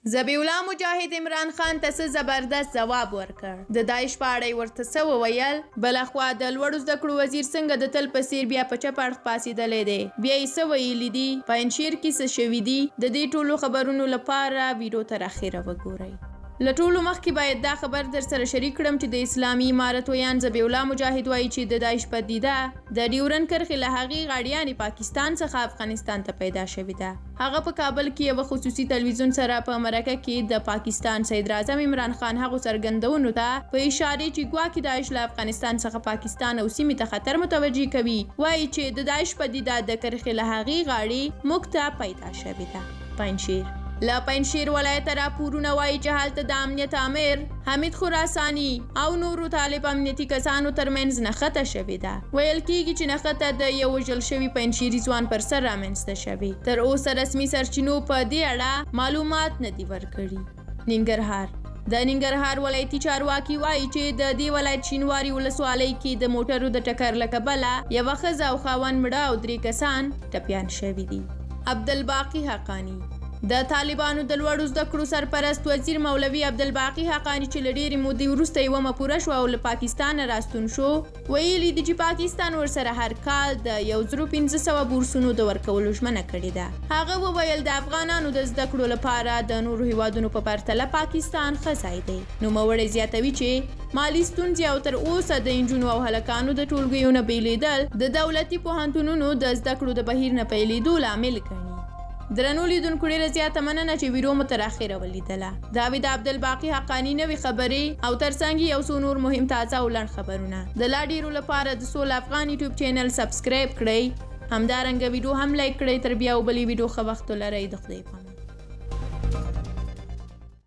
ذبیح الله مجاهد عمران خان ته څه زبردست ځواب ورکړ؟ د داعش په اړه یې ورته څه وویل؟ بله خوا د لوړو زده کړو وزیر څنګه د تل په څیر بیا په چپ اړخ پاڅیدلی دی؟ بیا یې څه ویلي دي؟ پنجشیر کې څه شوي دي؟ د دې ټولو خبرونو لپاره ویډیو تر اخره وګورئ. له ټولو مخکې باید دا خبر درسره شریک کړم چې د اسلامي امارت ویاند ذبیح الله مجاهد وایي چې د داعش پدیده د ډیورن کرښې له هغې غاړې یعنې پاکستان څخه افغانستان ته پیدا شوې ده. هغه په کابل کې یوه خصوصي تلویزیون سره په مرکه کې د پاکستان صدراعظم عمران خان هغو څرګندونو ته په اشارې چې ګواکې داعش له افغانستان څخه پاکستان او سیمې ته خطر متوجه کوي، وایي چې د داعش پدیده د کرښې له هغې غاړې موږ ته پیدا شوې ده. پنجشیر له پنجشیر ولایته راپورونه وایي چې هلته د امنیت آمر حمید خراساني او نورو طالب امنیتي کسانو ترمنځ نښته شوې ده. ویل کیږي چې نښته د یو وژل شوي پنجشیري ځوان پر سر رامنځته شوې. تر اوسه رسمي سرچینو په دې اړه معلومات نه دي ورکړي. ننګرهار د ننګرهار ولایتي چارواکي وایي چې د دې ولایت شینواري ولسوالۍ کې د موټرو د ټکر له کبله یوه ښځه او خاوند مړه او 3 کسان ټپیان شوي دي. عبدالباقي حقاني د طالبانو د لوړو زده کړو سرپرست وزیر مولوي عبدالباقي حقاني چې له ډېرې مودې وروسته یې ومه پوره شوه او له پاکستانه راستون شو، ویلي دي چې پاکستان ورسره هر کال د 1500 بورسونو د ورکولو ژمنه کړې ده. هغه وویل، د افغانانو د زده کړو لپاره د نورو هیوادونو په پرتله پاکستان ښه ځای دی. نوموړی زیاتوي چې مالي ستونزې او تر اوسه د انجونو او هلکانو د ټولګیو نه بیلیدل د دولتي پوهنتونونو د زده کړو د بهیر نه پیلېدو لامل ګڼي. درنو لیدونکو ډېره زیاته مننه چې ویډیو مو تر اخره ولیدله. دا وې د عبدالباقي حقاني نوې خبرې او ترڅنګ یې یو څو نور مهم تازه او لنډ خبرونه. د لا ډېرو لپاره د سوله افغان یوټیوب چینل subscribe کړئ، همدارنګه ویډیو هم لایک کړئ. تر بیا وبلې ویډیو ښه وخت ولرئ. د خدای په امان.